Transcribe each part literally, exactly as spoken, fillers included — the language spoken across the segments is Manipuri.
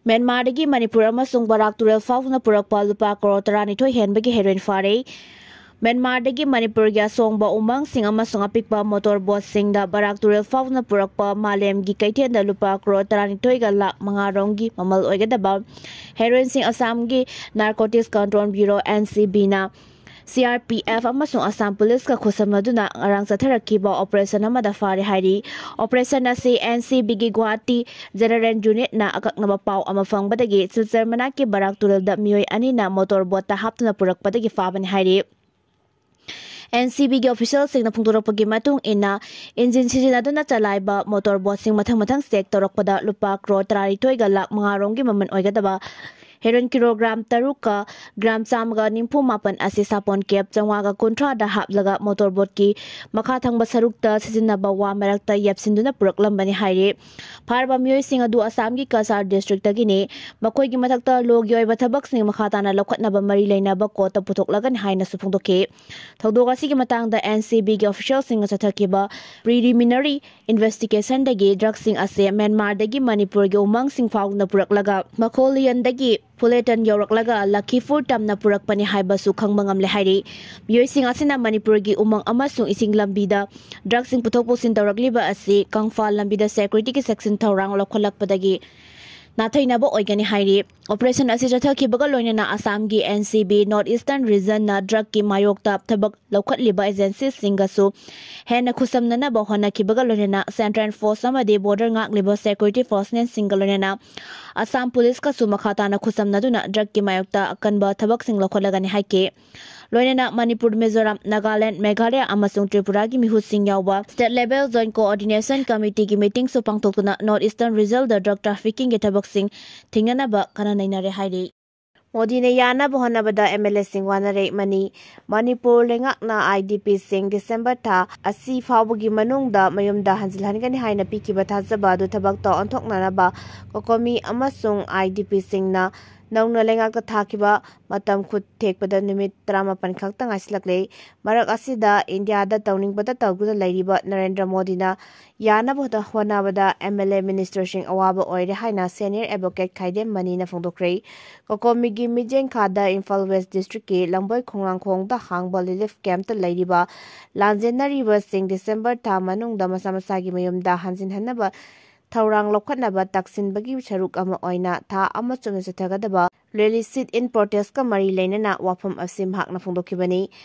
ꯃ꯭ꯌꯥꯟꯃꯥꯔꯗꯒꯤ ꯃꯅꯤꯄꯨꯔ ꯑꯃꯁꯨꯡ ꯕꯔꯥꯛ ꯇꯨꯔꯦꯜ ꯐꯥꯎꯗꯨꯅ ꯄꯨꯔꯛꯄ ꯂꯨꯄꯥ ꯀꯔꯣꯔ ꯇꯔꯥꯅꯤꯊꯣꯏ ꯍꯦꯟꯕꯒꯤ ꯍꯦꯔꯣꯏꯟ ꯐꯥꯔꯦ꯫ ꯃ꯭ꯌꯥꯟꯃꯥꯔꯗꯒꯤ ꯃꯅꯤꯄꯨꯔꯒꯤ ꯑꯁꯣꯡꯕ ꯎꯃꯪꯁꯤꯡ ꯑꯃꯁꯨꯡ ꯑꯄꯤꯛꯄ ꯃꯣꯇꯣꯔ ꯕꯣꯠꯁꯤꯡꯗ ꯕꯔꯥꯛ ꯇꯨꯔꯦꯜ ꯐꯥꯎꯗꯨꯅ ꯄꯨꯔꯛꯄ ꯃꯥꯂꯦꯝꯒꯤ ꯀꯩꯊꯦꯜꯗ ꯂꯨꯄꯥ ꯀꯔꯣꯔ ꯇꯔꯥꯅꯤꯊꯣꯏꯒ ꯂꯥꯈ ꯃꯉꯥ ꯔꯣꯝꯒꯤ ꯃꯃꯜ ꯑꯣꯏꯒꯗꯕ ꯍꯦꯔꯣꯏꯟꯁꯤꯡ ꯑꯁꯥꯝꯒꯤ narcotics control bureau, N C ꯕꯤꯅ, C R P F ꯑꯃꯁꯨꯡ ꯑꯁꯥꯝ ꯄꯨꯂꯤꯁꯀ ꯈꯨꯠꯁꯝꯅꯗꯨꯅ ꯉꯔꯥꯡ ꯆꯠꯊꯔꯛꯈꯤꯕ ꯑꯣꯄꯔꯦꯁꯟ ꯑꯃꯗ ꯐꯥꯔꯦ ꯍꯥꯏꯔꯤ꯫ ꯑꯣꯄꯔꯦꯁꯟ ꯑꯁꯤ ꯑꯦꯟ ꯁꯤ ꯕꯤꯒꯤ ꯒꯨꯋꯥꯍꯥꯇꯤ ꯖꯦꯅꯔꯦꯜ ꯌꯨꯅꯤꯠꯅ ꯑꯀꯛꯅꯕ ꯄꯥꯎ ꯑꯃ ꯐꯪꯕꯗꯒꯤ ꯁꯤꯜꯆꯔ ꯃꯅꯥꯛꯀꯤ ꯕꯔꯥꯛ ꯇꯨꯔꯦꯜꯗ ꯃꯤꯑꯣꯏ ꯑꯅꯤꯅ ꯃꯣꯇꯣꯔ ꯕꯣꯠꯇ ꯍꯥꯞꯇꯨꯅ ꯄꯨꯔꯛꯄꯗꯒꯤ ꯐꯥꯕꯅꯤ ꯍꯥꯏꯔꯤ꯫ ꯑꯦꯟ ꯁꯤ ꯕꯤꯒꯤ ꯑꯣꯐꯤꯁꯤꯌꯦꯜꯁꯤꯡꯅ ꯐꯣꯡꯗꯣꯔꯛꯄꯒꯤ ꯃꯇꯨꯡ ꯏꯟꯅ, ꯏꯟꯖꯤꯟ ꯁꯤꯖꯤꯟꯅꯗꯨꯅ ꯆꯂꯥꯏꯕ ꯃꯣꯇꯣꯔ ꯕꯣꯠꯁꯤꯡ ꯃꯊꯪ ꯃꯊꯪ ꯆꯦꯛ ꯇꯧꯔꯛꯄꯗ ꯂꯨꯄꯥ ꯀ꯭ꯔꯣꯔ ꯇꯔꯥꯅꯤꯊꯣꯏꯒ ꯂꯥꯈ ꯃꯉꯥ ꯔꯣꯝꯒꯤ ꯃꯃꯜ ꯑꯣꯏꯒꯗꯕ ꯍꯦꯔꯣꯏꯟ ꯀꯤꯂꯣꯒ꯭ꯔꯥꯝ ꯇꯔꯨꯛꯀ ꯒ꯭ꯔꯥꯝ ꯆꯥꯝꯃꯒ ꯅꯤꯐꯨ ꯃꯥꯄꯟ ꯑꯁꯤ ꯁꯥꯄꯣꯟ ꯀꯦꯞ ꯆꯥꯝꯃꯉꯥꯒ ꯀꯨꯟꯊ꯭ꯔꯥꯗ ꯍꯥꯞꯂꯒ ꯃꯣꯇꯣꯔ ꯕꯣꯠꯀꯤ ꯃꯈꯥ ꯊꯪꯕ ꯁꯔꯨꯛꯇ ꯁꯤꯖꯤꯟꯅꯕ ꯋꯥ ꯃꯔꯛꯇ ꯌꯦꯞꯁꯤꯟꯗꯨꯅ ꯄꯨꯔꯛꯂꯝꯕꯅꯤ ꯍꯥꯏꯔꯤ꯫ ꯐꯥꯔꯕ ꯃꯤꯑꯣꯏꯁꯤꯡ ꯑꯗꯨ ꯑꯁꯥꯝꯒꯤ ꯀꯁꯥꯔ ꯗꯤꯁꯇ꯭ꯔꯤꯛꯇꯒꯤꯅꯤ꯫ ꯃꯈꯣꯏꯒꯤ ꯃꯊꯛꯇ ꯂꯣꯒꯤ ꯑꯣꯏꯕ ꯊꯕꯛꯁꯤꯡ ꯃꯈꯥ ꯇꯥꯅ ꯂꯧꯈꯠꯅꯕ ꯃꯔꯤ ꯂꯩꯅꯕ ꯀꯣꯔꯠꯇ ꯄꯨꯊꯣꯛꯂꯒꯅꯤ ꯍꯥꯏꯅꯁꯨ ꯐꯣꯡꯗꯣꯛꯈꯤ꯫ ꯊꯧꯗꯣꯛ ꯑꯁꯤꯒꯤ ꯃꯇꯥꯡꯗ ꯑꯦꯟ ꯁꯤ ꯕꯤꯒꯤ ꯑꯣꯐꯤꯁꯤꯌꯦꯜꯁꯤꯡꯅ ꯆꯠꯊꯈꯤꯕ ꯄ꯭ꯔꯤꯂꯤꯃꯤꯅꯔꯤ ꯏꯟꯚꯦꯁꯇꯤꯒꯦꯁꯟꯗꯒꯤ ꯗ꯭ꯔꯒꯁꯤꯡ ꯑꯁꯤ ꯃ꯭ꯌꯥꯟꯃꯥꯔꯗꯒꯤ ꯃꯅꯤꯄꯨꯔꯒꯤ ꯎꯃꯪꯁꯤꯡ ꯐꯥꯎꯗꯨꯅ ꯄꯨꯔꯛꯂꯒ ꯃꯈꯣꯂꯤꯌꯟꯗꯒꯤ ꯐꯨꯂꯦꯇꯟ ꯌꯧꯔꯛꯂꯒ ꯂꯈꯤꯄꯨꯔ ꯇꯝꯅ ꯄꯨꯔꯛꯄꯅꯤ ꯍꯥꯏꯕꯁꯨ ꯈꯪꯕ ꯉꯝꯂꯦ ꯍꯥꯏꯔꯤ꯫ ꯃꯤꯑꯣꯏꯁꯤꯡ ꯑꯁꯤꯅ ꯃꯅꯤꯄꯨꯔꯒꯤ ꯎꯃꯪ ꯑꯃꯁꯨꯡ ꯏꯁꯤꯡ ꯂꯝꯕꯤꯗ ꯗ꯭ꯔꯒꯁꯤꯡ ꯄꯨꯊꯣꯛ ꯄꯨꯁꯤꯟ ꯇꯧꯔꯛꯂꯤꯕ ꯑꯁꯤ ꯀꯪꯐꯥꯜ ꯂꯝꯕꯤꯗ ꯁꯦꯀ꯭ꯌꯨꯔꯤꯇꯤꯒꯤ ꯆꯦꯛꯁꯤꯟ ꯊꯧꯔꯥꯡ ꯂꯧꯈꯠꯂꯛꯄꯗꯒꯤ ꯅꯥꯊꯩꯅꯕ ꯑꯣꯏꯒꯅꯤ ꯍꯥꯏꯔꯤ꯫ ꯑꯣꯄꯔꯦꯁꯟ ꯑꯁꯤ ꯆꯠꯊꯈꯤꯕꯒ ꯂꯣꯏꯅꯅ ꯑꯁꯥꯝꯒꯤ N C B north eastern ꯔꯤꯖꯟꯅ ꯗ꯭ꯔꯒꯀꯤ ꯃꯥꯌꯣꯛꯇ ꯊꯕꯛ ꯂꯧꯈꯠꯂꯤꯕ ꯑꯦꯖꯦꯟꯁꯤꯁꯤꯡꯒꯁꯨ ꯍꯦꯟꯅ ꯈꯨꯠꯁꯝꯅꯅꯕ ꯍꯣꯠꯅꯈꯤꯕꯒ ꯂꯣꯏꯅꯅ ꯁꯦꯟꯇ꯭ꯔꯦꯜ ꯐꯣꯔꯁ ꯑꯃꯗꯤ ꯕꯣꯔꯗꯔ ꯉꯥꯛꯂꯤꯕ ꯁꯦꯀ꯭ꯌꯨꯔꯤꯇꯤ ꯐꯣꯔꯁꯅꯦꯜꯁꯤꯡꯒ ꯂꯣꯏꯅꯅ ꯑꯁꯥꯝ ꯄꯨꯂꯤꯁꯀꯁꯨ ꯃꯈꯥ ꯇꯥꯅ ꯈꯨꯠꯁꯝꯅꯗꯨꯅ ꯗ꯭ꯔꯒꯀꯤ ꯃꯥꯌꯣꯛꯇ ꯑꯀꯟꯕ ꯊꯕꯛꯁꯤꯡ ꯂꯧꯈꯠꯂꯒꯅꯤ ꯍꯥꯏꯈꯤ꯫ ꯂꯣꯏꯅꯅ ꯃꯅꯤꯄꯨꯔ, ꯃꯤꯖꯣꯔꯥꯝ, ꯅꯥꯒꯥꯂꯦꯟ, ꯃꯦꯘꯥꯂꯌꯥ ꯑꯃꯁꯨꯡ ꯇ꯭ꯔꯤꯄꯨꯔꯥꯒꯤ ꯃꯤꯍꯨꯠꯁꯤꯡ ꯌꯥꯎꯕ ꯁ꯭ꯇꯦꯠ ꯂꯦꯚꯦꯜ ꯖꯣꯏꯟꯠ ꯀꯣꯑꯣꯔꯗꯤꯅꯦꯁꯟ ꯀꯃꯤꯇꯤꯒꯤ ꯃꯤꯇꯤꯡꯁꯨ ꯄꯥꯡꯊꯣꯛꯇꯨꯅ ꯅꯣꯔꯠ ꯏꯁꯇꯔꯟ ꯔꯤꯖꯟꯗ ꯗ꯭ꯔꯒ ꯇ꯭ꯔꯥꯐꯤꯀꯤꯡꯒꯤ ꯊꯕꯛꯁꯤꯡ ꯊꯤꯡꯅꯅꯕ ꯈꯟꯅ ꯅꯩꯅꯔꯦ ꯍꯥꯏꯔꯤ꯫ ꯃꯣꯗꯤꯅ ꯌꯥꯅꯕ ꯍꯣꯠꯅꯕꯗ ꯑꯦꯝ ꯑꯦꯜ ꯑꯦꯁꯤꯡ ꯋꯥꯅꯔꯦ꯫ ꯃꯅꯤ-, ꯃꯅꯤꯄꯨꯔ ꯂꯩꯉꯥꯛꯅ ꯑꯥꯏ ꯗꯤ ꯄꯤꯁꯤꯡ ꯗꯤꯁꯦꯝꯕꯔ ꯊꯥ ꯑꯁꯤ ꯐꯥꯎꯕꯒꯤ ꯃꯅꯨꯡꯗ ꯃꯌꯨꯝꯗ ꯍꯟꯖꯤꯜꯍꯟꯒꯅꯤ ꯍꯥꯏꯅ ꯄꯤꯈꯤꯕ ꯊꯥꯖꯕ ꯑꯗꯨ ꯊꯕꯛꯇ ꯑꯣꯟꯊꯣꯛꯅꯅꯕ ꯀꯣꯀꯣꯃꯤ ꯑꯃꯁꯨꯡ ꯑꯥꯏ ꯗꯤ ꯄꯤꯁꯤꯡꯅ ꯅꯧꯅ ꯂꯩꯉꯥꯛꯇ ꯊꯥꯈꯤꯕ ꯃꯇꯝ ꯈꯨꯠ ꯊꯦꯛꯄꯗ ꯅꯨꯃꯤꯠ ꯇꯔꯥꯃꯥꯄꯟ ꯈꯛꯇ ꯉꯥꯏꯁꯤꯜꯂꯛꯂꯦ꯫ ꯃꯔꯛ ꯑꯁꯤꯗ ꯏꯟꯗꯤꯌꯥꯗ ꯇꯧꯅꯤꯡꯕꯗ ꯇꯧꯗꯨꯅ ꯂꯩꯔꯤꯕ ꯅꯔꯦꯟꯗ꯭ꯔ ꯃꯣꯗꯤꯅ ꯌꯥꯅꯕ ꯍꯣꯠꯅꯕꯗ M L A minister ꯁꯤꯡ ꯑꯋꯥꯕ ꯑꯣꯏꯔꯦ ꯍꯥꯏꯅ senior advocate ꯈꯥꯏꯗꯦꯝ ꯃꯅꯤꯅ ꯐꯣꯡꯗꯣꯛꯈ꯭ꯔꯦ꯫ ꯀꯣꯀꯣꯃꯤꯒꯤ ꯃꯤꯠꯌꯦꯡꯈꯥꯗ ꯏꯝꯐꯥꯜ West district ꯀꯤ ꯂꯝꯕꯣꯏ ꯈꯣꯡꯅꯥꯡꯈꯣꯡꯗ ꯍꯥꯡꯕ relief camp ꯇ ꯂꯩꯔꯤꯕ ꯂꯥꯟꯖꯦꯟꯅꯔꯤꯕꯁꯤꯡ December ꯊꯥ ꯃꯅꯨꯡꯗ ꯃꯁꯥ ꯃꯁꯥꯒꯤ ꯃꯌꯨꯝꯗ ꯍꯟꯖꯤꯟꯍꯟꯅꯕ ꯊꯧꯔꯥꯡ ꯂꯧꯈꯠꯅꯕ ꯇꯛꯁꯤꯟꯕꯒꯤ ꯁꯔꯨꯛ ꯑꯃ ꯑꯣꯏꯅ ꯊꯥ ꯑꯃ ꯆꯨꯞꯅ ꯆꯠꯊꯒꯗꯕ rally sit in protest ꯀ ꯃꯔꯤ ꯂꯩꯅꯅ ꯋꯥꯐꯝ ꯑꯁꯤ ꯃꯍꯥꯛꯅ ꯐꯣꯡꯗꯣꯛꯈꯤꯕꯅꯤ꯫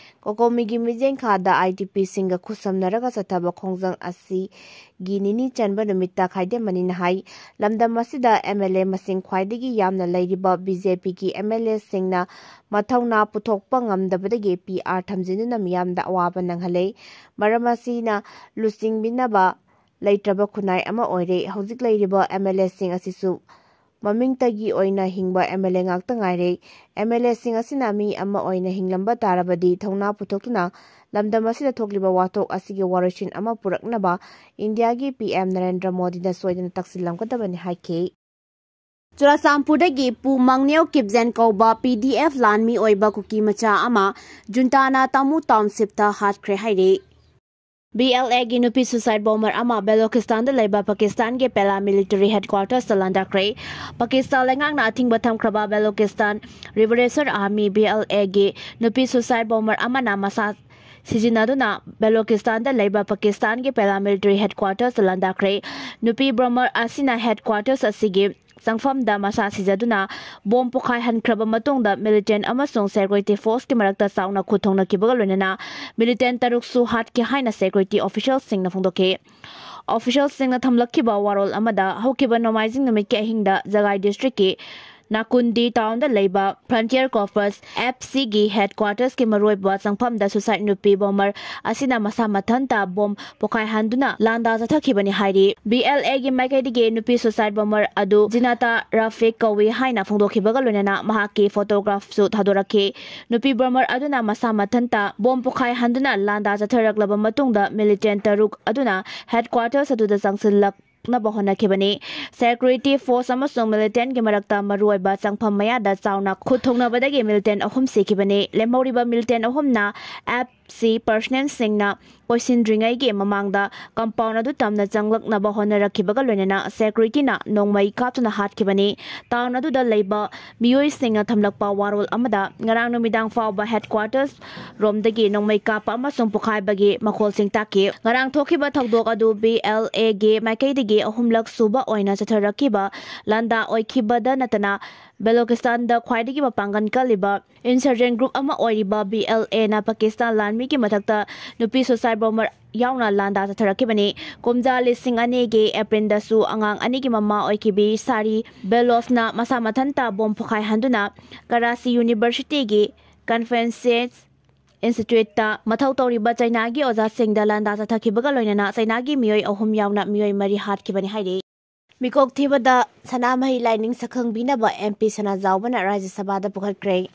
ꯀꯣꯀꯣꯃꯤꯒꯤ ꯃꯤꯠꯌꯦꯡꯈꯥꯗ I D P ꯁꯤꯡꯒ ꯈꯨꯠꯁꯝꯅꯔꯒ ꯆꯠꯊꯕ ꯈꯣꯡꯖꯪ ꯑꯁꯤꯒꯤ ꯅꯤꯅꯤ ꯆꯟꯕ ꯅꯨꯃꯤꯠꯇ ꯈꯥꯏꯗꯦꯝ ꯃꯅꯤꯅ ꯍꯥꯏ, ꯂꯝꯗꯝ ꯑꯁꯤꯗ M L A ꯃꯁꯤꯡ ꯈ꯭ꯋꯥꯏꯗꯒꯤ ꯌꯥꯝꯅ ꯂꯩꯔꯤꯕ B J P ꯒꯤ M L A ꯁꯤꯡꯅ ꯃꯊꯧꯅꯥ ꯄꯨꯊꯣꯛꯄ ꯉꯝꯗꯕꯗꯒꯤ P R ꯊꯝꯖꯤꯟꯗꯨꯅ ꯃꯤꯌꯥꯝꯗ ꯑꯋꯥꯕ ꯅꯪꯍꯜꯂꯦ꯫ ꯃꯔꯝ ꯑꯁꯤꯅ ꯂꯨꯆꯤꯡꯕꯤꯅꯕ ꯂꯩꯇ꯭ꯔꯕ ꯈꯨꯟꯅꯥꯏ ꯑꯃ ꯑꯣꯏꯔꯦ꯫ ꯍꯧꯖꯤꯛ ꯂꯩꯔꯤꯕ M L A ꯁꯤꯡ ꯑꯁꯤꯁꯨ ꯃꯃꯤꯡꯇꯒꯤ ꯑꯣꯏꯅ ꯍꯤꯡꯕ M L A ꯉꯥꯛꯇ ꯉꯥꯏꯔꯦ꯫ M L A ꯁꯤꯡ ꯑꯁꯤꯅ ꯃꯤ ꯑꯃ ꯑꯣꯏꯅ ꯍꯤꯡꯂꯝꯕ ꯇꯥꯔꯕꯗꯤ ꯊꯧꯅꯥ ꯄꯨꯊꯣꯛꯇꯨꯅ ꯂꯝꯗꯝ ꯑꯁꯤꯗ ꯊꯣꯛꯂꯤꯕ ꯋꯥꯊꯣꯛ ꯑꯁꯤꯒꯤ ꯋꯥꯔꯣꯏꯁꯤꯟ ꯑꯃ ꯄꯨꯔꯛꯅꯕ ꯏꯟꯗꯤꯌꯥꯒꯤ P M ꯅꯔꯦꯟꯗ꯭ꯔ ꯃꯣꯗꯤꯅ ꯁꯣꯏꯗꯅ ꯇꯛꯁꯤꯜꯂꯝꯒꯗꯕꯅꯤ ꯍꯥꯏꯈꯤ꯫ ꯆꯨꯔꯥꯆꯥꯟꯄꯨꯔꯗꯒꯤ ꯄꯨ ꯃꯪꯅꯦꯎ ꯀꯤꯞꯖꯦꯟ ꯀꯧꯕ P D F ꯂꯥꯟꯃꯤ ꯑꯣꯏꯕ ꯀꯨꯀꯤ ꯃꯆꯥ ꯑꯃ ꯖꯨꯟꯇꯥꯅ ꯇꯥꯃꯨ township ꯇ ꯍꯥꯠꯈ꯭ꯔꯦ ꯍꯥꯏꯔꯤ꯫ B L A ꯒꯤ ꯅꯨꯄꯤ suicide bomber ꯑꯃ ꯕꯦꯂꯣꯀꯤꯁꯇꯥꯟꯗ ꯂꯩꯕ ꯄꯥꯀꯤꯁꯇꯥꯟꯒꯤ paramilitary headquarters ꯇ ꯂꯥꯟꯗꯥꯈ꯭ꯔꯦ꯫ ꯄꯥꯀꯤꯁꯇꯥꯟ ꯂꯩꯉꯥꯛꯅ ꯑꯊꯤꯡꯕ ꯊꯝꯈ꯭ꯔꯕ ꯕꯦꯂꯣꯀꯤꯁꯇꯥꯟ Liberation Army, B L A ꯒꯤ ꯅꯨꯄꯤ suicide bomber ꯑꯃꯅ ꯃꯁꯥ ꯁꯤꯖꯤꯟꯅꯗꯨꯅ ꯕꯦꯂꯣꯀꯤꯁꯇꯥꯟꯗ ꯂꯩꯕ ꯄꯥꯀꯤꯁꯇꯥꯟꯒꯤ paramilitary headquarters ꯇ ꯂꯥꯟꯗꯥꯈ꯭ꯔꯦ꯫ ꯅꯨꯄꯤ bomber ꯑꯁꯤꯅ headquarters ꯑꯁꯤꯒꯤ ꯆꯪꯐꯝꯗ ꯃꯁꯥ ꯁꯤꯖꯗꯨꯅ bomb ꯄꯣꯈꯥꯏꯍꯟꯈ꯭ꯔꯕ ꯃꯇꯨꯡꯗ militant ꯑꯃꯁꯨꯡ security force ꯀꯤ ꯃꯔꯛꯇ ꯆꯥꯎꯅ ꯈꯨꯠ ꯊꯣꯡꯅꯈꯤꯕꯒ ꯂꯣꯏꯅꯅ militant ꯇꯔꯨꯛꯁꯨ ꯍꯥꯠꯈꯤ ꯍꯥꯏꯅ security official ꯁꯤꯡꯅ ꯐꯣꯡꯗꯣꯛꯈꯤ꯫ Official ꯁꯤꯡꯅ ꯊꯝꯂꯛꯈꯤꯕ ꯋꯥꯔꯣꯜ ꯑꯃꯗ, ꯍꯧꯈꯤꯕ ꯅꯣꯡꯃꯥꯏꯖꯤꯡ ꯅꯨꯃꯤꯠꯀꯤ ꯑꯍꯤꯡꯗ ꯖꯒꯥꯏ district ꯀꯤ ꯅꯥꯀꯨꯟꯗꯤ town ꯗ ꯂꯩꯕ Frontier Corps, F C ꯒꯤ headquarters ꯀꯤ ꯃꯔꯨꯑꯣꯏꯕ ꯆꯪꯐꯝꯗ suicide ꯅꯨꯄꯤ bomber ꯑꯁꯤꯅ ꯃꯁꯥ ꯃꯊꯟꯇ bomb ꯄꯣꯈꯥꯏꯍꯟꯗꯨꯅ ꯂꯥꯟꯗꯥ ꯆꯠꯊꯈꯤꯕꯅꯤ ꯍꯥꯏꯔꯤ꯫ B L A ꯒꯤ ꯃꯥꯏꯀꯩꯗꯒꯤ ꯅꯨꯄꯤ suicide bomber ꯑꯗꯨ ꯖꯤꯅꯥꯇꯥ ꯔꯥꯐꯤꯛ ꯀꯧꯏ ꯍꯥꯏꯅ ꯐꯣꯡꯗꯣꯛꯈꯤꯕꯒ ꯂꯣꯏꯅꯅ ꯃꯍꯥꯛꯀꯤ photograph ꯁꯨ ꯊꯥꯗꯣꯔꯛꯈꯤ꯫ ꯅꯨꯄꯤ bomber ꯑꯗꯨꯅ ꯃꯁꯥ ꯃꯊꯟꯇ bomb ꯄꯣꯈꯥꯏꯍꯟꯗꯨꯅ ꯂꯥꯟꯗꯥ ꯆꯠꯊꯔꯛꯂꯕ ꯃꯇꯨꯡꯗ militant ꯇꯔꯨꯛ ꯑꯗꯨꯅ headquarters ꯑꯗꯨꯗ ꯆꯪꯁꯤꯜꯂꯛ ꯅꯕ ꯍꯣꯠꯅꯈꯤꯕꯅꯤ꯫ Security force ꯑꯃꯁꯨꯡ militantꯒꯤ ꯃꯔꯛꯇ ꯃꯔꯨꯑꯣꯏꯕ ꯆꯪꯐꯝ ꯃꯌꯥꯗ ꯆꯥꯎꯅ ꯈꯨꯠ ꯊꯣꯛꯅꯕꯗꯒꯤ militant ꯑꯍꯨꯝ ꯁꯤꯈꯤꯕꯅꯤ꯫ ꯂꯦꯝꯍꯧꯔꯤꯕ militant ꯑꯍꯨꯝꯅ ꯑꯦꯞꯁꯤ personnelꯁꯤꯡꯅ ꯀꯣꯏꯁꯤꯟꯗ꯭ꯔꯤꯉꯩꯒꯤ ꯃꯃꯥꯡꯗ compound ꯑꯗꯨ ꯇꯝꯅ ꯆꯪꯂꯛꯅꯕ ꯍꯣꯠꯅꯔꯛꯈꯤꯕꯒ ꯂꯣꯏꯅꯅ securityꯅ ꯅꯣꯡꯃꯩ ꯀꯥꯞꯇꯨꯅ ꯍꯥꯠꯈꯤꯕꯅꯤ꯫ Town ꯑꯗꯨꯗ ꯂꯩꯕ ꯃꯤꯑꯣꯏꯁꯤꯡꯅ ꯊꯝꯂꯛꯄ ꯋꯥꯔꯣꯜ ꯑꯃꯗ, ꯉꯔꯥꯡ ꯅꯨꯃꯤꯗꯥꯡ ꯐꯥꯎꯕ headquarters ꯔꯣꯝꯗꯒꯤ ꯅꯣꯡꯃꯩ ꯀꯥꯞꯄ ꯑꯃꯁꯨꯡ ꯄꯣꯈꯥꯏꯕꯒꯤ ꯃꯈꯣꯜꯁꯤꯡ ꯇꯥꯈꯤ꯫ ꯉꯔꯥꯡ ꯊꯣꯛꯈꯤꯕ ꯊꯧꯗꯣꯛ ꯑꯗꯨ BLAꯒꯤ ꯃꯥꯏꯀꯩꯗꯒꯤ ꯑꯍꯨꯝꯂꯛ ꯁꯨꯕ ꯑꯣꯏꯅ ꯆꯠꯊꯔꯛꯈꯤꯕ ꯂꯥꯟꯗꯥ ꯑꯣꯏꯈꯤꯕꯗ ꯅꯠꯇꯅ, ꯕꯦꯂꯣꯆꯤꯁꯇꯥꯟꯗ ꯈ꯭ꯋꯥꯏꯗꯒꯤ ꯃꯄꯥꯡꯒꯜ ꯀꯜꯂꯤꯕ insurgent group ꯑꯃ ꯑꯣꯏꯔꯤꯕ BLAꯅ ꯄꯥꯀꯤꯁꯇꯥꯟ ꯂꯥꯟꯃꯤꯒꯤ ꯃꯊꯛꯇ ꯅꯨꯄꯤ suicide bomber ꯌꯥꯎꯅ ꯂꯥꯟꯗꯥ ꯆꯠꯊꯔꯛꯈꯤꯕꯅꯤ꯫ ꯀꯨꯝꯖꯥ ꯂꯤꯁꯤꯡ ꯑꯅꯤꯒꯤ ꯑꯦꯄ꯭ꯔꯤꯜꯗꯁꯨ ꯑꯉꯥꯡ ꯑꯅꯤꯒꯤ ꯃꯃꯥ ꯑꯣꯏꯈꯤꯕꯤ ꯁꯥꯔꯤ ꯕꯦꯂꯣꯁꯅ ꯃꯁꯥ ꯃꯊꯟꯇ bomb ꯄꯣꯈꯥꯏꯍꯟꯗꯨꯅ ꯀꯔꯥꯆꯤ Universityꯒꯤ Confucius Instituteꯇ ꯃꯊꯧ ꯇꯧꯔꯤꯕ ꯆꯩꯅꯥꯒꯤ ꯑꯣꯖꯥꯁꯤꯡꯗ ꯂꯥꯟꯗꯥ ꯆꯠꯊꯈꯤꯕꯒ ꯂꯣꯏꯅꯅ ꯆꯩꯅꯥꯒꯤ ꯃꯤꯑꯣꯏ ꯑꯍꯨꯝ ꯌꯥꯎꯅ ꯃꯤꯑꯣꯏ ꯃꯔꯤ ꯍꯥꯠꯈꯤꯕꯅꯤ ꯍꯥꯏꯔꯤ꯫ ꯃꯤꯀꯣꯛ ꯊꯤꯕꯗ ꯁꯅꯥꯃꯍꯤ ꯂꯥꯏꯅꯤꯡ ꯁꯛꯈꯪꯕꯤꯅꯕ MP ꯁꯅꯥꯖꯥꯎꯕꯅ ꯔꯥꯖ꯭ꯌ ꯁꯚꯥꯗ ꯄꯨꯈꯠꯈ꯭ꯔꯦ꯫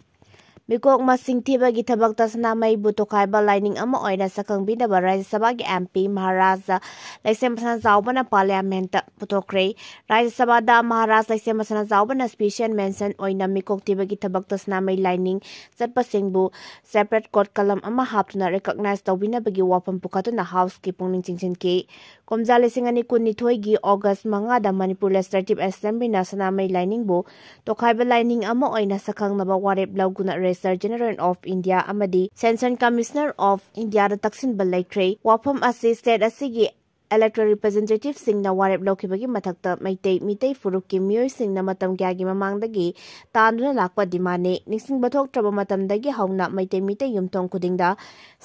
ꯃꯤꯀꯣꯛ ꯃꯁꯤꯡ ꯊꯤꯕꯒꯤ ꯊꯕꯛꯇ ꯁꯅꯥꯃꯍꯤꯕꯨ ꯇꯣꯈꯥꯏꯕ ꯂꯥꯏꯅꯤꯡ ꯑꯃ ꯑꯣꯏꯅ ꯁꯛꯈꯪꯕꯤꯅꯕ ꯔꯥꯖ꯭ꯌ ꯁꯚꯥꯒꯤ MP ꯃꯍꯥꯔꯥꯖ ꯂꯩꯁꯦꯝꯕ ꯁꯅꯥꯖꯥꯎꯕꯅ Parliamentꯇ ꯄꯨꯊꯣꯛꯈ꯭ꯔꯦ꯫ ꯔꯥꯖ꯭ꯌ ꯁꯚꯥꯗ ꯃꯍꯥꯔꯥꯖ ꯂꯩꯁꯦꯝꯕ ꯁꯅꯥꯖꯥꯎꯕꯅ special mention ꯑꯣꯏꯅ ꯃꯤꯀꯣꯛ ꯊꯤꯕꯒꯤ ꯊꯕꯛꯇ ꯁꯅꯥꯃꯍꯤ ꯂꯥꯏꯅꯤꯡ ꯆꯠꯄꯁꯤꯡꯕꯨ separate court column ꯑꯃ ꯍꯥꯞꯇꯨꯅ recognize ꯇꯧꯕꯤꯅꯕꯒꯤ ꯋꯥꯐꯝ ꯄꯨꯈꯠꯇꯨꯅ Houseꯀꯤ ꯄꯨꯛꯅꯤꯡ ꯆꯤꯡꯁꯤꯟꯈꯤ꯫ ꯀꯨꯝꯖꯥ ꯂꯤꯁꯤꯡ ꯑꯅꯤ ꯀꯨꯟꯅꯤꯊꯣꯏꯒꯤ August ꯃꯉꯥꯗ ꯃꯅꯤꯄꯨꯔ Legislative Assemblyꯅ ꯁꯅꯥꯃꯍꯤ ꯂꯥꯏꯅꯤꯡꯕꯨ ꯇꯣꯈꯥꯏꯕ ꯂꯥꯏꯅꯤꯡ ꯑꯃ ꯑꯣꯏꯅ ꯁꯛꯈꯪꯅꯕ ꯋꯥꯔꯦꯞ ꯂꯧꯗꯨꯅ Registrar General of India ꯑꯃꯗꯤ Sanction Commissioner of Indiaꯗ ꯇꯛꯁꯤꯟꯕ ꯂꯩꯈ꯭ꯔꯦ꯫ ꯋꯥꯐꯝ ꯑꯁꯤ state ꯑꯁꯤꯒꯤ elected representativeꯁꯤꯡꯅ ꯋꯥꯔꯦꯞ ꯂꯧꯈꯤꯕꯒꯤ ꯃꯊꯛꯇ ꯃꯩꯇꯩ ꯃꯤꯇꯩ ꯐꯨꯔꯨꯞꯀꯤ ꯃꯤꯑꯣꯏꯁꯤꯡꯅ ꯃꯇꯝ ꯀꯌꯥꯒꯤ ꯃꯃꯥꯡꯗꯒꯤ ꯇꯥꯟꯗꯨꯅ ꯂꯥꯛꯄ demandꯅꯤ꯫ ꯅꯤꯡꯁꯤꯡꯕ ꯊꯣꯛꯇ꯭ꯔꯕ ꯃꯇꯝꯗꯒꯤ ꯍꯧꯅ ꯃꯩꯇꯩ ꯃꯤꯇꯩ ꯌꯨꯝꯊꯣꯡ ꯈꯨꯗꯤꯡꯗ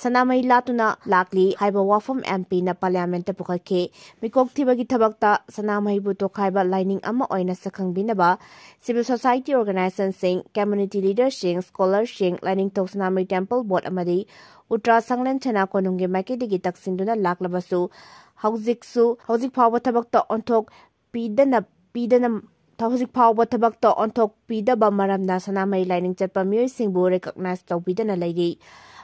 ꯁꯅꯥꯃꯍꯤ ꯂꯥꯠꯇꯨꯅ ꯂꯥꯛꯂꯤ ꯍꯥꯏꯕ ꯋꯥꯐꯝ MPꯅ Parliamentꯇ ꯄꯨꯈꯠꯈꯤ꯫ ꯃꯤꯀꯣꯛ ꯊꯤꯕꯒꯤ ꯊꯕꯛꯇ ꯁꯅꯥꯃꯍꯤꯕꯨ ꯇꯣꯈꯥꯏꯕ ꯂꯥꯏꯅꯤꯡ ꯑꯃ ꯑꯣꯏꯅ ꯁꯛꯈꯪꯕꯤꯅꯕ civil society organizationꯁꯤꯡ, community leaderꯁꯤꯡ, scholarꯁꯤꯡ, ꯂꯥꯏꯅꯤꯡꯊꯧ ꯁꯅꯥꯃꯍꯤ Temple Board ꯑꯃꯗꯤ ꯎꯇ꯭ꯔꯥ ꯁꯪꯂꯦꯟ ꯁꯅꯥ ꯀꯣꯅꯨꯡꯒꯤ ꯃꯥꯏꯀꯩꯗꯒꯤ ꯇꯛꯁꯤꯟꯗꯨꯅ ꯂꯥꯛꯂꯕꯁꯨ, ꯍꯧꯖꯤꯛꯁꯨ, ꯍꯧꯖꯤꯛ ꯐꯥꯎꯕ ꯊꯕꯛꯇ ꯑꯣꯟꯊꯣꯛ ꯄꯤꯗꯅ, ꯄꯤꯗꯅ, ꯍꯧꯖꯤꯛ ꯐꯥꯎꯕ ꯊꯕꯛꯇ ꯑꯣꯟꯊꯣꯛꯄꯤꯗꯕ ꯃꯔꯝꯅ ꯁꯅꯥꯃꯍꯤ ꯂꯥꯏꯅꯤꯡ ꯆꯠꯄ ꯃꯤꯑꯣꯏꯁꯤꯡꯕꯨ recognize ꯇꯧꯕꯤꯗꯅ ꯂꯩꯔꯤ꯫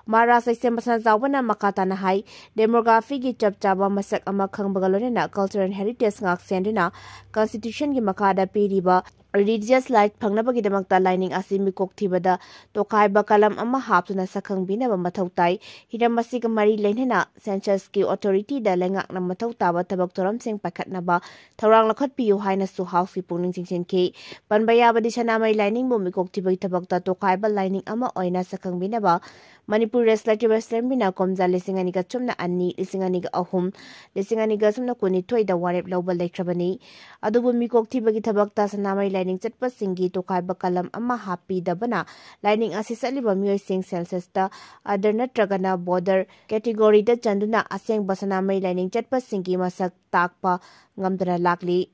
ꯃꯍꯥꯔꯥꯖ ꯂꯩꯁꯦꯝꯕ ꯁꯅꯥꯖꯥꯎꯕꯅ ꯃꯈꯥ ꯇꯥꯅ ꯍꯥꯏ, demographyꯒꯤ ꯆꯞ ꯆꯥꯕ ꯃꯁꯛ ꯑꯃ ꯈꯪꯕꯒ ꯂꯣꯏꯅꯅ culture and heritage ꯉꯥꯛ ꯁꯦꯟꯗꯨꯅ constitutionꯒꯤ ꯃꯈꯥꯗ ꯄꯤꯔꯤꯕ religious right ꯐꯪꯅꯕꯒꯤꯗꯃꯛꯇ ꯂꯥꯏꯅꯤꯡ ꯑꯁꯤ ꯃꯤꯀꯣꯛ ꯊꯤꯕꯗ ꯇꯣꯈꯥꯏꯕ ꯀꯂꯝ ꯑꯃ ꯍꯥꯞꯇꯨꯅ ꯁꯛꯈꯪꯕꯤꯅꯕ ꯃꯊꯧ ꯇꯥꯏ꯫ ꯍꯤꯔꯝ ꯑꯁꯤꯒ ꯃꯔꯤ ꯂꯩꯅꯅ censusꯀꯤ authorityꯗ ꯂꯩꯉꯥꯛꯅ ꯃꯊꯧ ꯇꯥꯕ ꯊꯕꯛ ꯊꯧꯔꯝꯁꯤꯡ ꯄꯥꯏꯈꯠꯅꯕ ꯊꯧꯔꯥꯡ ꯂꯧꯈꯠꯄꯤꯌꯨ ꯍꯥꯏꯅꯁꯨ Houseꯀꯤ ꯄꯨꯛꯅꯤꯡ ꯆꯤꯡꯁꯤꯟꯈꯤ꯫ ꯄꯟꯕ ꯌꯥꯕꯗꯤ ꯁꯅꯥꯃꯍꯤ ꯂꯥꯏꯅꯤꯡꯕꯨ ꯃꯤꯀꯣꯛ ꯊꯤꯕꯒꯤ ꯊꯕꯛꯇ ꯇꯣꯈꯥꯏꯕ ꯂꯥꯏꯅꯤꯡ ꯑꯃ ꯑꯣꯏꯅ ꯁꯛꯈꯪꯕꯤꯅꯕ ꯃꯅꯤꯄꯨꯔ Legislative Assemblyꯅ ꯀꯨꯝꯖꯥ ꯂꯤꯁꯤꯡ ꯑꯅꯤꯒ ꯁꯨꯞꯅ ꯑꯅꯤ, ꯂꯤꯁꯤꯡ ꯑꯅꯤꯒ ꯑꯍꯨꯝ, ꯂꯤꯁꯤꯡ ꯑꯅꯤꯒ ꯁꯨꯞꯅ ꯀꯨꯟꯅꯤꯊꯣꯏꯗ ꯋꯥꯔꯦꯞ ꯂꯧꯕ ꯂꯩꯈ꯭ꯔꯕꯅꯤ꯫ ꯑꯗꯨꯕꯨ ꯃꯤꯀꯣꯛ ꯊꯤꯕꯒꯤ ꯊꯕꯛꯇ ꯁꯅꯥꯃꯍꯤ ꯂꯥꯏꯅꯤꯡ ꯆꯠꯄꯁꯤꯡꯒꯤ ꯇꯣꯈꯥꯏꯕ ꯀꯂꯝ ꯑꯃ ꯍꯥꯞꯄꯤꯗꯕꯅ ꯂꯥꯏꯅꯤꯡ ꯑꯁꯤ ꯆꯠꯂꯤꯕ ꯃꯤꯑꯣꯏꯁꯤꯡ censusꯇ other ꯅꯠꯇ꯭ꯔꯒꯅ border categoryꯗ ꯆꯟꯗꯨꯅ ꯑꯁꯦꯡꯕ ꯁꯅꯥꯃꯍꯤ ꯂꯥꯏꯅꯤꯡ ꯆꯠꯄꯁꯤꯡꯒꯤ ꯃꯁꯛ ꯇꯥꯛꯄ ꯉꯝꯗꯅ ꯂꯥꯛꯂꯤ꯫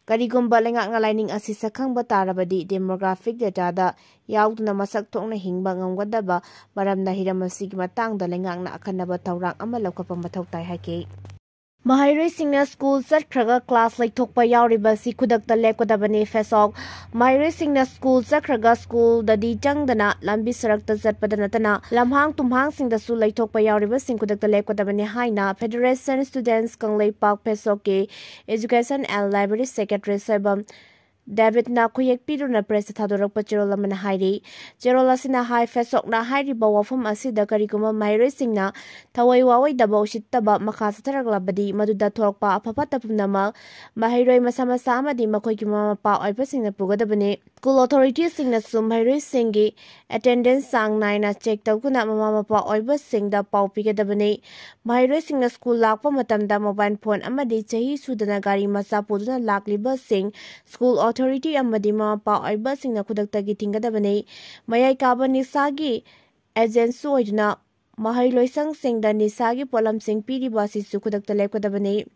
ꯀꯔꯤꯒꯨꯝꯕ ꯂꯩꯉꯥꯛꯅ ꯂꯥꯏꯅꯤꯡ ꯑꯁꯤ ꯁꯛꯈꯪꯕ ꯇꯥꯔꯕꯗꯤ demographic dataꯗ ꯌꯥꯎꯗꯨꯅ ꯃꯁꯛ ꯊꯣꯛꯅ ꯍꯤꯡꯕ ꯉꯝꯒꯗꯕ ꯃꯔꯝꯅ ꯍꯤꯔꯝ ꯑꯁꯤꯒꯤ ꯃꯇꯥꯡꯗ ꯂꯩꯉꯥꯛꯅ ꯑꯈꯟꯅꯕ ꯊꯧꯔꯥꯡ ꯑꯃ ꯂꯧꯈꯠꯄ ꯃꯊꯧ ꯇꯥꯏ ꯍꯥꯏꯈꯤ꯫ ꯃꯍꯩꯔꯣꯏꯁꯤꯡꯅ ꯁ꯭ꯀꯨꯜ ꯆꯠꯈ꯭ꯔꯒ ꯀ꯭ꯂꯥꯁ ꯂꯩꯊꯣꯛꯄ ꯌꯥꯎꯔꯤꯕ ꯑꯁꯤ ꯈꯨꯗꯛꯇ ꯂꯦꯞꯀꯗꯕꯅꯤ, ꯐꯦꯁꯣꯛ꯫ ꯃꯍꯩꯔꯣꯏꯁꯤꯡꯅ ꯁ꯭ꯀꯨꯜ ꯆꯠꯈ꯭ꯔꯒ ꯁ꯭ꯀꯨꯜꯗꯗꯤ ꯆꯪꯗꯅ ꯂꯝꯕꯤ ꯁꯔꯛꯇ ꯆꯠꯄꯗ ꯅꯠꯇꯅ ꯂꯝꯍꯥꯡ ꯇꯨꯝꯍꯥꯡꯁꯤꯡꯗꯁꯨ ꯂꯩꯊꯣꯛꯄ ꯌꯥꯎꯔꯤꯕꯁꯤꯡ ꯈꯨꯗꯛꯇ ꯂꯦꯞꯀꯗꯕꯅꯤ ꯍꯥꯏꯅ Federation Students Kangleipak, ꯐꯦꯁꯣꯛꯀꯤ Education and Library Secretary Soibam ꯗꯦꯕꯤꯠꯅ ꯈꯨꯌꯦꯛ ꯄꯤꯗꯨꯅ pressꯇ ꯊꯥꯗꯣꯔꯛꯄ ꯆꯦꯔꯣꯜ ꯑꯃꯅ ꯍꯥꯏꯔꯤ꯫ ꯆꯦꯔꯣꯜ ꯑꯁꯤꯅ ꯍꯥꯏ, ꯐꯦꯁꯣꯛꯅ ꯍꯥꯏꯔꯤꯕ ꯋꯥꯐꯝ ꯑꯁꯤꯗ ꯀꯔꯤꯒꯨꯝꯕ ꯃꯍꯩꯔꯣꯏꯁꯤꯡꯅ ꯊꯋꯥꯏ ꯋꯥꯑꯣꯏꯗꯕ ꯎꯁꯤꯠꯇꯕ ꯃꯈꯥ ꯆꯠꯊꯔꯛꯂꯕꯗꯤ ꯃꯗꯨꯗ ꯊꯣꯛꯂꯛꯄ ꯑꯐ ꯐꯠꯇ ꯄꯨꯝꯅꯃꯛ ꯃꯍꯩꯔꯣꯏ ꯃꯁꯥ ꯃꯁꯥ ꯑꯃꯗꯤ ꯃꯈꯣꯏꯒꯤ ꯃꯃꯥ ꯃꯄꯥ ꯑꯣꯏꯕꯁꯤꯡꯅ ꯄꯨꯒꯗꯕꯅꯤ꯫ ꯁ꯭ꯀꯨꯜ ꯑꯣꯊꯣꯔꯤꯇꯤꯁꯤꯡꯅꯁꯨ ꯃꯍꯩꯔꯣꯏꯁꯤꯡꯒꯤ attendance ꯆꯥꯡ ꯅꯥꯏꯅ check ꯇꯧꯗꯨꯅ ꯃꯃꯥ ꯃꯄꯥ ꯑꯣꯏꯕꯁꯤꯡꯗ ꯄꯥꯎ ꯄꯤꯒꯗꯕꯅꯤ꯫ ꯃꯍꯩꯔꯣꯏꯁꯤꯡꯅ ꯁ꯭ꯀꯨꯜ ꯂꯥꯛꯄ ꯃꯇꯝꯗ mobile phone ꯑꯃꯗꯤ ꯆꯍꯤ ꯁꯨꯗꯅ ꯒꯥꯔꯤ ꯃꯆꯥ ꯄꯨꯗꯨꯅ ꯂꯥꯛꯂꯤꯕꯁꯤꯡ ꯁ꯭ꯀꯨꯜ ꯑꯣꯊꯣꯔꯤꯇꯤ ꯑꯃꯗꯤ ꯃꯃꯥ ꯃꯄꯥ ꯑꯣꯏꯕꯁꯤꯡꯅ ꯈꯨꯗꯛꯇꯒꯤ ꯊꯤꯡꯒꯗꯕꯅꯤ꯫ ꯃꯌꯥꯏ ꯀꯥꯕ ꯅꯤꯁꯥꯒꯤ agentꯁꯨ ꯑꯣꯏꯗꯨꯅ ꯃꯍꯩ ꯂꯣꯏꯁꯪꯁꯤꯡꯗ ꯅꯤꯁꯥꯒꯤ ꯄꯣꯠꯂꯝꯁꯤꯡ ꯄꯤꯔꯤꯕ ꯑꯁꯤꯁꯨ ꯈꯨꯗꯛꯇ ꯂꯦꯞꯀꯗꯕꯅꯤ꯫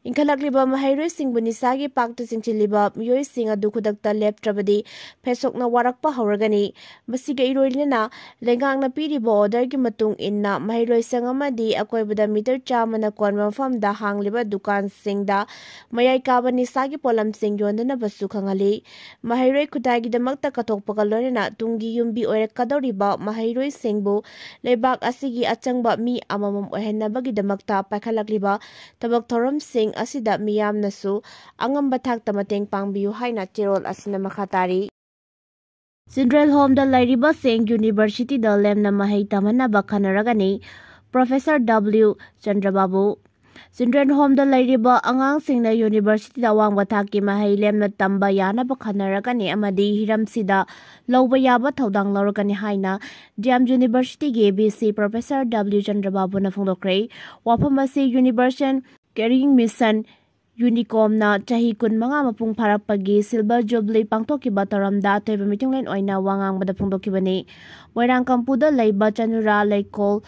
ꯏꯟꯈꯠꯂꯛꯂꯤꯕ ꯃꯍꯩꯔꯣꯏꯁꯤꯡꯕꯨ ꯅꯤꯁꯥꯒꯤ ꯄꯥꯛꯇ ꯆꯤꯡꯁꯤꯜꯂꯤꯕ ꯃꯤꯑꯣꯏꯁꯤꯡ ꯑꯗꯨ ꯈꯨꯗꯛꯇ ꯂꯦꯞꯇ꯭ꯔꯕꯗꯤ ꯐꯦꯁꯣꯛꯅ ꯋꯥꯔꯛꯄ ꯍꯧꯔꯒꯅꯤ꯫ ꯃꯁꯤꯒ ꯏꯔꯣꯏꯅꯅ ꯂꯩꯉꯥꯛꯅ ꯄꯤꯔꯤꯕ orderꯒꯤ ꯃꯇꯨꯡ ꯏꯟꯅ ꯃꯍꯩꯔꯣꯏꯁꯪ ꯑꯃꯗꯤ ꯑꯀꯣꯏꯕꯗ meter ꯆꯥꯝꯃꯅ ꯀꯣꯟꯕ ꯃꯐꯝꯗ ꯍꯥꯡꯂꯤꯕ ꯗꯨꯀꯥꯟꯁꯤꯡꯗ ꯃꯌꯥꯏ ꯀꯥꯕ ꯅꯤꯁꯥꯒꯤ ꯄꯣꯠꯂꯝꯁꯤꯡ ꯌꯣꯟꯗꯅꯕꯁꯨ ꯈꯪꯍꯜꯂꯤ꯫ ꯃꯍꯩꯔꯣꯏ ꯈꯨꯟꯅꯥꯏꯒꯤꯗꯃꯛꯇ ꯀꯠꯊꯣꯛꯄꯒ ꯂꯣꯏꯅꯅ ꯇꯨꯡꯒꯤ ꯌꯨꯝꯕꯤ ꯑꯣꯏꯔꯛꯀꯗꯧꯔꯤꯕ ꯃꯍꯩꯔꯣꯏꯁꯤꯡꯕꯨ ꯂꯩꯕꯥꯛ ꯑꯁꯤꯒꯤ ꯑꯆꯪꯕ ꯃꯤ ꯑꯃꯃꯝ ꯑꯣꯏꯍꯟꯅꯕꯒꯤꯗꯃꯛꯇ ꯄꯥꯏꯈꯠꯂꯛꯂꯤꯕ ꯊꯕꯛ ꯊꯧꯔꯝꯁꯤꯡ ꯑꯁꯤꯗ ꯃꯤꯌꯥꯝꯅꯁꯨ ꯑꯉꯝꯕ ꯊꯥꯛꯇ ꯃꯇꯦꯡ ꯄꯥꯡꯕꯤꯌꯨ ꯍꯥꯏꯅ ꯆꯦꯔꯣꯜ ꯑꯁꯤꯅ ꯃꯈꯥ ꯇꯥꯔꯤ꯫ Children Homeꯗ ꯂꯩꯔꯤꯕꯁꯤꯡ universityꯗ ꯂꯦꯝꯅ ꯃꯍꯩ ꯇꯝꯍꯟꯅꯕ ꯈꯟꯅꯔꯒꯅꯤ꯫ Professor W ꯆꯟꯗ꯭ꯔꯕꯥꯕꯨ꯫ Children Homeꯗ ꯂꯩꯔꯤꯕ ꯑꯉꯥꯡꯁꯤꯡꯅ universityꯗ ꯑꯋꯥꯡꯕ ꯊꯥꯛꯀꯤ ꯃꯍꯩ ꯂꯦꯝꯅ ꯇꯝꯕ ꯌꯥꯅꯕ ꯈꯟꯅꯔꯒꯅꯤ ꯑꯃꯗꯤ ꯍꯤꯔꯝꯁꯤꯗ ꯂꯧꯕ ꯌꯥꯕ ꯊꯧꯗꯥꯡ ꯂꯧꯔꯒꯅꯤ ꯍꯥꯏꯅ D M Universityꯒꯤ VC Professor W ꯆꯟꯗ꯭ꯔꯕꯥꯕꯨꯅ ꯐꯣꯡꯗꯣꯛꯈ꯭ꯔꯦ꯫ ꯋꯥꯐꯝ ꯑꯁꯤ Universal Caring Mission, UNICOMꯅ ꯆꯍꯤ ꯀꯨꯟꯃꯉꯥ ꯃꯄꯨꯡ ꯐꯥꯔꯛꯄꯒꯤ Silver Jubilee ꯄꯥꯡꯊꯣꯛꯈꯤꯕ ꯊꯧꯔꯝꯗ ꯑꯊꯣꯏꯕ ꯃꯤꯊꯨꯡꯂꯦꯟ ꯑꯣꯏꯅ ꯋꯥ ꯉꯥꯡꯕꯗ ꯐꯣꯡꯗꯣꯛꯈꯤꯕꯅꯤ꯫ ꯃꯣꯏꯔꯥꯡꯀꯝꯄꯨꯗ ꯂꯩꯕ ꯆꯅꯨꯔꯥ ꯂꯩꯀꯣꯜ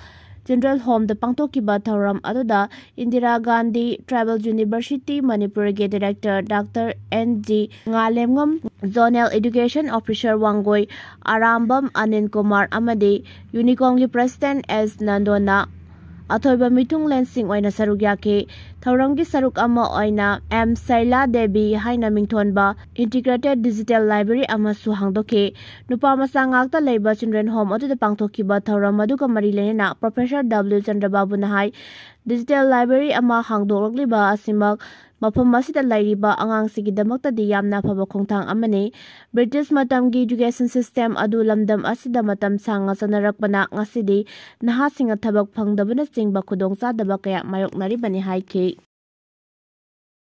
Children Homeꯗ ꯄꯥꯡꯊꯣꯛꯈꯤꯕ ꯊꯧꯔꯝ ꯑꯗꯨꯗ ꯏꯟꯗꯤꯔꯥ ꯒꯥꯟꯙꯤ Tribal University ꯃꯅꯤꯄꯨꯔꯒꯤ Director Doctor N G ꯉꯥꯂꯦꯝꯉꯝ, Zonal Education Officer Wangoi Arambam Anil Kumar ꯑꯃꯗꯤ UNICOMꯒꯤ President S ꯅꯟꯗꯣꯅ ꯑꯊꯣꯏꯕ ꯃꯤꯊꯨꯡꯂꯦꯟꯁꯤꯡ ꯑꯣꯏꯅ ꯁꯔꯨꯛ ꯌꯥꯈꯤ꯫ ꯊꯧꯔꯝꯒꯤ ꯁꯔꯨꯛ ꯑꯃ ꯑꯣꯏꯅ M ꯁꯩꯂꯥ ꯗꯦꯕꯤ ꯍꯥꯏꯅ ꯃꯤꯡꯊꯣꯟꯕ Integrated Digital Library ꯑꯃꯁꯨ ꯍꯥꯡꯗꯣꯛꯈꯤ꯫ ꯅꯨꯄꯥ ꯃꯆꯥ ꯉꯥꯛꯇ ꯂꯩꯕ Children Home ꯑꯗꯨꯗ ꯄꯥꯡꯊꯣꯛꯈꯤꯕ ꯊꯧꯔꯝ ꯑꯗꯨꯒ ꯃꯔꯤ ꯂꯩꯅꯅ Professor W ꯆꯟꯗ꯭ꯔꯕꯥꯕꯨꯅ ꯍꯥꯏ, digital library ꯑꯃ ꯍꯥꯡꯗꯣꯛꯂꯛꯂꯤꯕ ꯑꯁꯤꯃꯛ ꯃꯐꯝ ꯑꯁꯤꯗ ꯂꯩꯔꯤꯕ ꯑꯉꯥꯡꯁꯤꯡꯒꯤꯗꯃꯛꯇꯗꯤ ꯌꯥꯝꯅ ꯑꯐꯕ ꯈꯣꯡꯊꯥꯡ ꯑꯃꯅꯤ꯫ British ꯃꯇꯝꯒꯤ education system ꯑꯗꯨ ꯂꯝꯗꯝ ꯑꯁꯤꯗ ꯃꯇꯝ ꯁꯥꯡꯅ ꯆꯠꯅꯔꯛꯄꯅ ꯉꯁꯤꯗꯤ ꯅꯍꯥꯁꯤꯡꯅ ꯊꯕꯛ ꯐꯪꯗꯕꯅꯆꯤꯡꯕ ꯈꯨꯗꯣꯡꯆꯥꯗꯕ ꯀꯌꯥ ꯃꯥꯌꯣꯛꯅꯔꯤꯕꯅꯤ ꯍꯥꯏꯈꯤ꯫